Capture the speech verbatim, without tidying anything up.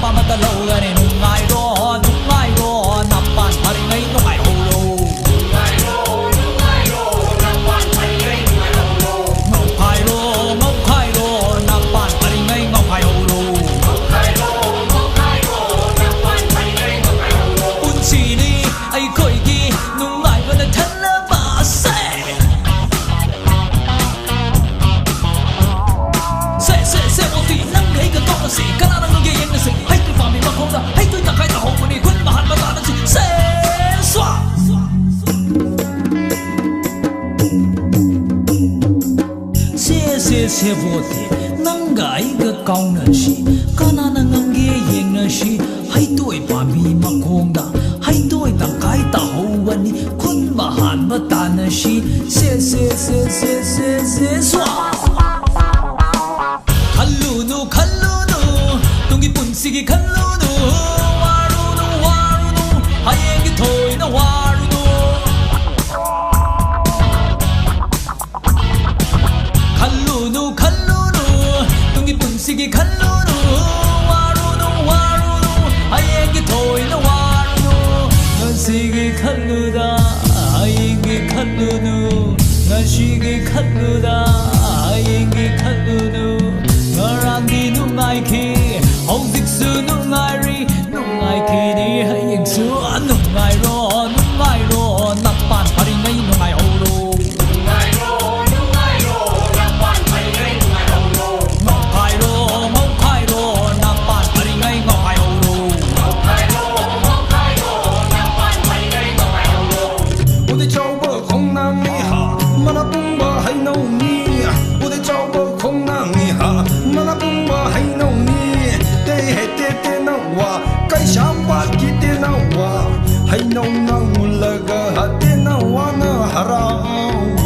ꯑꯃꯠꯇ ꯂꯧꯒꯅꯤ꯫ ꯅꯨꯡꯉꯥꯏꯔꯣ, ꯅꯨꯡꯉꯥꯏꯔꯣ, ꯅꯄꯥꯟ ꯐꯔꯤꯉꯩ ꯅꯨꯡꯉꯥꯏꯍꯧꯔꯣ꯫ ꯅꯨꯡꯉꯥꯏꯔꯣ, ꯅꯨꯡꯉꯥꯏꯔꯣ, ꯅꯄꯥꯟ ꯐꯔꯤꯉꯩ ꯅꯨꯡꯉꯥꯏꯍꯧꯔꯣ꯫ ꯉꯥꯎꯈꯥꯏꯔꯣ, ꯉꯥꯎꯈꯥꯏꯔꯣ, ꯅꯄꯥꯟ ꯐꯔꯤꯉꯩ ꯉꯥꯎꯈꯥꯏꯍꯧꯔꯣ꯫ ꯉꯥꯎꯈꯥꯏꯔꯣ, ꯉꯥꯎꯈꯥꯏꯔꯣ, ꯅꯄꯥꯟ ꯐꯔꯤꯉꯩ ꯉꯥꯎꯈꯥꯏꯍꯧꯔꯣ꯫ ꯄꯨꯟꯁꯤꯅꯤ ꯑꯩꯈꯣꯏꯒꯤ ꯅꯨꯡꯉꯥꯏꯕꯅ ꯊꯜꯂꯕ ꯑꯁꯦ꯫ ꯁꯦ, ꯁꯦ, ꯁꯦ, ꯑꯣꯇꯤ, ꯅꯪꯒ ꯑꯩꯒ ꯀꯥꯎꯅꯁꯤ꯫ ꯀꯅꯥꯅ ꯉꯝꯒꯦ ꯌꯦꯡꯅꯁꯤ꯫ ꯍꯩꯇꯨ ꯄꯥꯝꯕꯤ ꯃꯈꯣꯡꯗ ꯍꯩꯇꯨ ꯇꯪꯈꯥꯏ ꯇꯥꯍꯧꯕꯅꯤ꯫ ꯈꯨꯟ ꯃꯍꯥꯟ ꯃꯇꯥꯗꯁꯤ꯫ ꯁꯦ, ꯁ꯭ꯋꯥ꯫ ꯁꯦ, ꯁꯦ, ꯁꯦ, ꯑꯣꯇꯤ, ꯅꯪꯒ ꯑꯩꯒ ꯀꯥꯎꯅꯁꯤ꯫ ꯀꯅꯥꯅ ꯉꯝꯒꯦ ꯌꯦꯡꯅꯁꯤ꯫ ꯍꯩꯇꯣꯏ ꯄꯥꯝꯕꯤ ꯃꯈꯣꯡꯗ ꯍꯩꯇꯣꯏ ꯇꯪꯈꯥꯏ ꯇꯥꯍꯧꯕꯅꯤ꯫ ꯈꯨꯟ ꯃꯍꯥꯟꯕ ꯇꯥꯅꯁꯤ꯫ ꯁꯦ, ꯁꯦ, ꯁꯦ, ꯁꯦ, ꯁꯦ, ꯁꯦ, ꯁ꯭ꯋꯥ꯫ ꯈꯜꯂꯨꯅꯨ, ꯈꯜꯂꯨꯅꯨ, ꯇꯨꯡꯒꯤ ꯄꯨꯟꯁꯤꯒꯤ ꯈꯜꯂꯨꯅꯨ꯫ ꯋꯥꯔꯨꯅꯨ, ꯋꯥꯔꯨꯅꯨ, ꯍꯌꯦꯡꯒꯤ ꯊꯣꯏꯅ ꯋꯥꯔꯨꯅꯨ꯫ ꯈꯜꯂꯨꯅꯨ, ꯈꯜꯂꯨꯅꯨ, ꯇꯨꯡꯒꯤ ꯄꯨꯟꯁꯤꯒꯤ ꯈꯜꯂꯨꯅꯨ꯫ ꯋꯥꯔꯨꯅꯨ, ꯋꯥꯔꯨꯅꯨ, ꯍꯌꯦꯡꯒꯤ ꯊꯣꯏꯅ ꯋꯥꯔꯨꯅꯨ꯫ ꯉꯁꯤꯒꯤ ꯈꯜꯂꯨꯗ ꯍꯌꯦꯡꯒꯤ ꯈꯜꯂꯨꯅꯨ꯫ ꯉꯁꯤꯒꯤ ꯈꯜꯂꯨꯗ ꯍꯌꯦꯡꯒꯤ ꯈꯜꯂꯨꯅꯨ꯫ ꯉꯔꯥꯡꯗꯤ ꯅꯨꯡꯉꯥꯏꯈꯤ, ꯍꯧꯖꯤꯛꯁꯨ ꯅꯨꯡꯉꯥꯏꯔꯤ, ꯅꯨꯡꯉꯥꯏꯈꯤꯅꯤ ꯍꯌꯦꯡꯁꯨ꯫ ꯅꯨꯡꯉꯥꯏꯔꯣ, ꯅꯨꯡꯉꯥꯏꯔꯣ, ꯅꯄꯥꯟ ꯐꯔꯤꯉꯩ ꯅꯨꯡꯉꯥꯏꯍꯧꯔꯣ꯫ ꯅꯨꯡꯉꯥꯏꯔꯣ, ꯅꯨꯡꯉꯥꯏꯔꯣ, ꯅꯄꯥꯟ ꯐꯔꯤꯉꯩ ꯅꯨꯡꯉꯥꯏꯍꯧꯔꯣ꯫ ꯉꯥꯎꯈꯥꯏꯔꯣ, ꯉꯥꯎꯈꯥꯏꯔꯣ, ꯅꯄꯥꯟ ꯐꯔꯤꯉꯩ ꯉꯥꯎꯈꯥꯏꯍꯧꯔꯣ꯫ ꯉꯥꯎꯈꯥꯏꯔꯣ, ꯉꯥꯎꯈꯥꯏꯔꯣ, ꯅꯄꯥꯟ ꯐꯔꯤꯉꯩ ꯉꯥꯎꯈꯥꯏꯍꯧꯔꯣ꯫ ꯎꯗꯩ ꯆꯥꯎꯕ ꯈꯣꯡꯅꯥꯡꯅꯤ ꯍꯥ, ꯃꯅꯥ ꯄꯨꯝꯕ ꯍꯩꯅꯧꯅꯤ꯫ ꯎꯗꯩ ꯆꯥꯎꯕ ꯈꯣꯡꯅꯥꯡꯅꯤ ꯍꯥ, ꯃꯅꯥ ꯄꯨꯝꯕ ꯍꯩꯅꯧꯅꯤ꯫ ꯇꯦ ꯍꯦ ꯇꯦ ꯇꯦꯅꯧꯋꯥ, ꯀꯩꯁꯥꯝꯄꯥꯠꯀꯤ ꯇꯦꯅꯧꯋꯥ꯫ ꯍꯩꯅꯧꯅ ꯃꯨꯜꯂꯒ ꯇꯦꯅꯧꯋꯥꯅ ꯍꯔꯥꯎ꯫